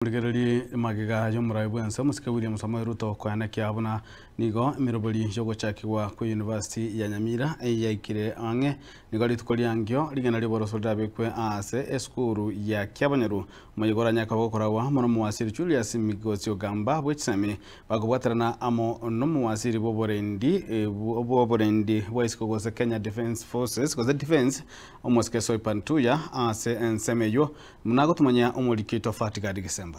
Rigereria magega y'omorai bw'ense omosike William Samoei Ruto koenekia buna nigo emeroberi y'ogochakigwa kwe University ya Nyamira yaikire ang'e. Nigo rituko riangio rigena ri'oboroso rirabekwe ase esukuru ya Kiabonyoru. Omoyega oranyare koba gokoragwa amo nomowasiri Julius Migosi Ogamba bw'echisemi bakobwaterana amo nomowasiri bw'oborendi bw'oborendi bwa isiko gose Kenya Defence Forces gose Defence omosike Soipan Tuya ase ensemo eyio Buna agotomanyia omoriki oito Fatigadi Gesemba.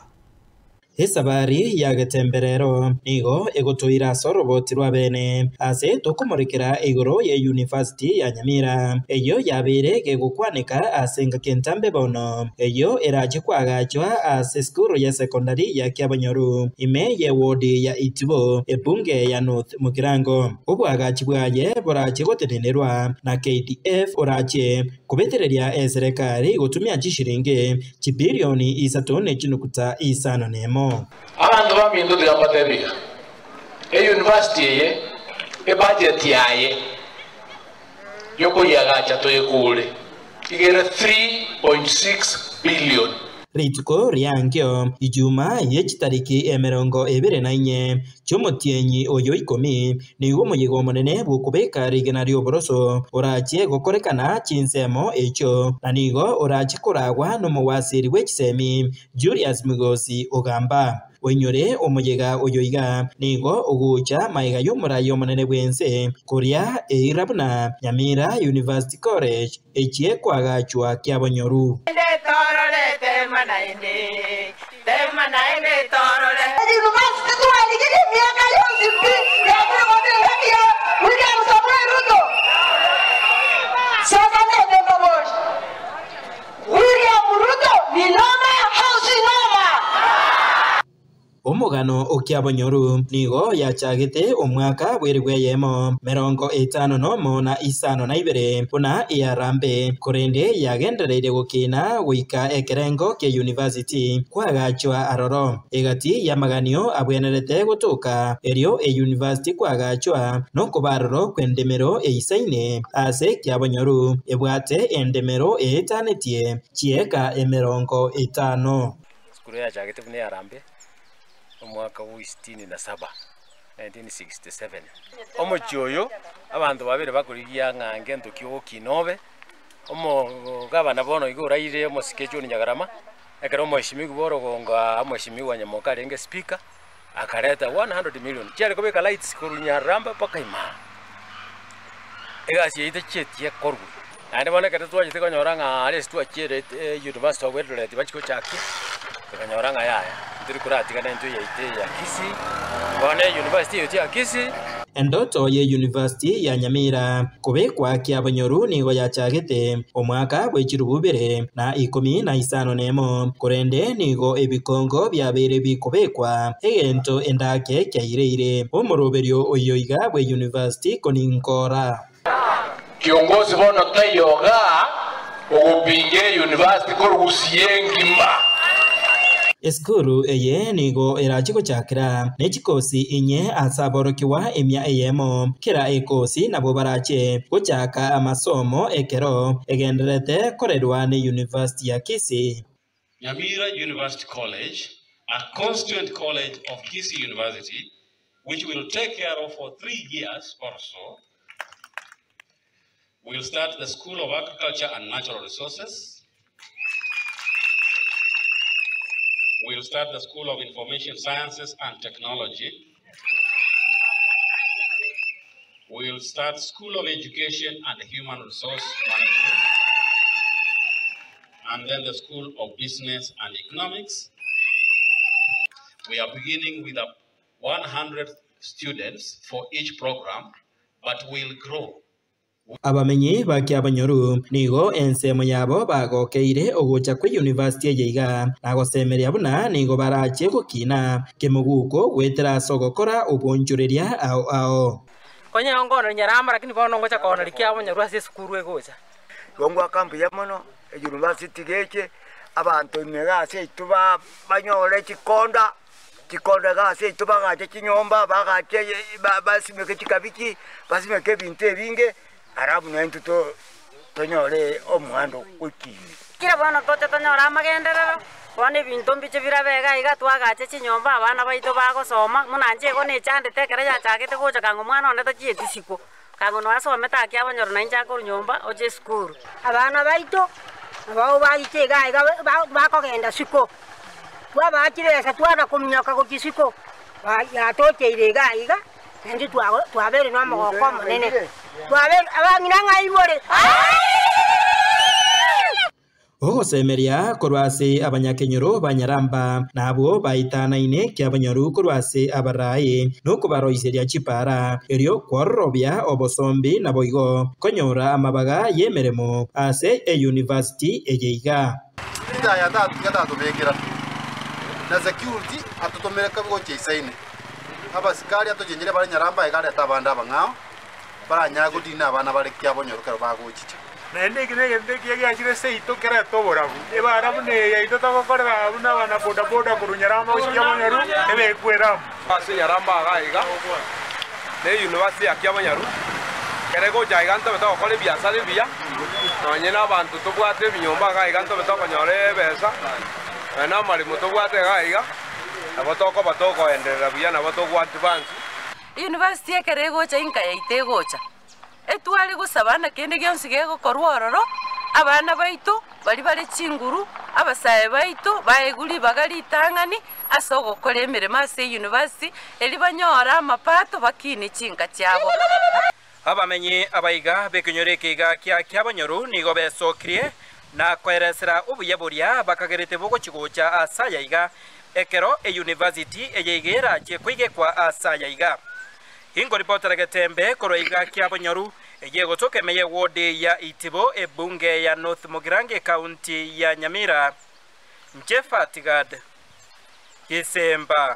Esabari ya getemberero nigo egotoira ase oroboti rwa bene ase tokomorekera igoro ye University ya Nyamira eyio yabeire gegokwaneka ase engaki entambe bono eyio erache koagachwa ase esukuru ye secondary ya Kiabonyoru ime ye ward ya Itibo ebunge ya North Mugirango. Oboagachi bwaye borache gotenenerwa na KDF orache Kobetereria eserekari gotumia chishilingi chibilioni isato ne chinukuta isano nemo. Abanto baminto tiga mbatebi iga, eyunivasiti eye ebudget yaye yokoyiagacha toyekure iga ere 3.6 billion. Rituko riankio, Ijuma ye chitariki emerongo ebere na inye chi'omotienyi oyo ikomi, nigo omoyega omonene bw'okobeka rigena ri'oboroso orachie gokorekana chinsemo echio, na nigo orachie koragwa nomowasiri bwe chisemi Julius Migosi Ogamba. Oinyore omoyega oyo iga, nigo ogocha magega y'omorai omonene bw'ense koria eira buna Nyamira University College echie koagachwa kiabonyoru. University twarigirie emiaka yonsi pi, lakini bono engaki ya William Samoei Ruto. Sasa nende mbaborie, William Ruto ni noma au si noma? Omogano o Kiabonyoru nigo yachagete omwaka bw'elifu eyemo, merongo etano nomo na isano na ibere, buna earambe, korende yagendereire gokina goika ekerengo kia university kwagachwa aroro. Egati y'amaganio abwenerete gotoka erio euniversity kwagachwa nokoba aroro kw'endemero eisaine ase Kiabonyoru ebwate endemero eetanetie chieka emerongo etano. Esukuru yachagete buna earambe omwaka bwa sitini na saba, 1967. Omochie oyo abanto babere bakorigia ng'a ngento ki ogokina obe, omogabana bono iga oraire omosike John Nyagarama, ekero omweshimiwa bwa orogongo aa omweshimiwa Nyamoka arenge speaker, akareta 100 million chiare kobeka lights korwa Nyaramba mpaka imaa. Egasi eyio techieti ekorwe. Naende bono ekero twachete konyora ng'a aria ase twachierete University of Eldoret bachia gochakia, tokanyora ng'a yaya, ntori koratigana intwe yaito eye ya Kisii, bono eyunivasiti eye ya Kisii. Endoto ye University ya Nyamira kobekwa kiabonyoru nigo yachagete omwaka bwe chirubu ibere na ikomi na isano nemo, korende nigo ebikongo biabeire bikobekwa egento endake kiaireire omoroberio oyio iga bwe University koninkora. Kiongozi bono taiyo igaa ogopinga eyunivasiti korwa Gusii engima. Esukuru eye nigo erache gochakera ne chikosi inye ase aborokigwa emia eyemo. Kera ekosi nabwo barache gochaka amasomo ekero egendererete korerwa ne University ya Kisii. Nyamira University College, a constituent college of Kisii University, which we'll take care of for 3 years or so. We'll start the School of Agriculture and Natural Resources. We'll start the School of Information Sciences and Technology. We'll start School of Education and Human Resource Management. And then the School of Business and Economics. We are beginning with a 100 students for each program, but we'll grow. Abamenyi ba Kiabonyoru nigo ensemo yabo bagokeire ogocha kwe university eye iga, na gosemeria buna nigo barache gokina kemoguko goetera ase ogokora obonchoreria ao ao. Konya nkonoria nyaramba lakini bono ngocha konoria Kiabonyoru ase esukuru egocha. Igo ngoaka mbuya mono eyunivasiti geche, abanto ime iga ase yaito banyore chikonda. Chikonda iga ase yaito bagache chinyomba, bagache basimeke chikabichi, basimeke ebinto ebinge, alafu naintwe tonyore omwando goika ime. Kera bono toche tonyore amagenderero, Bono ebinto mbiche birabe iga iga twagache chinyomba abana baito bagosoma, buna inche igo nechandete ekero yachagete gocha kang'o omwana one tachieti isiko, kang'o noasomete akia abanyoro na inche akorwa nyomba oche esukuru. Abana baito nabo baite iga iga bakogenda siko, twabaa chibesa twana kominyoka gochia isiko, yatocheire iga iga, naende twabeire na omogoko omonene, twabeire abang'ina ng'ai more? Ogosemeria korwa ase abanyakenyoro ba Nyaramba, na abwo baetanaine kiabanyoru korwa ase abaraai, na okobaroiseria chipara, erio kwororobia obosombi naboigo konyora amabaga y'emeremo ase eyunivasiti eye iga. Ritaya tatiga tatobekera, na security atotomere gochia isaine. Abasikari atochenjere bare Nyaramba iga arete abande abang'ao, baranyare godina abana bare kiabonyoru ekero bagochicha. Naende eki negento ekiya giachire seito kerete oborabu, ebara buna eye yaito togokorera buna abana bodaboda korwa Nyaramba gochia Kiabonyoru, ebekwe eramu. Ase Nyaramba iga iga, na eyunivasiti ya Kiabonyoru, ekero egocha iga ntobe togokora ebiasara ebiya, nonye na abanto tobwate ebinyomba iga iga ntobe tokonyora ebesa, nonye na amaremo tobwate iga iga, nabo tokoba tokoenderera buya nabo togo advance. University ekero egocha inka yaito egocha, etware gosaba na kende gionsi gegokorwa ororo, abana baito baria bare chinguru, abasae baito baegwe ribaga ritang'ani ase ogokora emeremo ase eyunivasiti, erio banyore amapato bakinie chinka chiabo. Abamenyi abaiga b'ekenyoro eke iga kia kiabanyoru nigo besokirie na koeresera obuya boria bakagerete bogochi-gocha ase aya iga, ekero eyunivasiti eye iga erachie koigekwa ase aya iga. Inkoripotera Getembe korwa iga Kiabonyoru, eye egotoka ime y'ewodi ya Itibo, ebunge ya North Mugirango ekaunti ya Nyamira. Inche Fatigad Gisemba.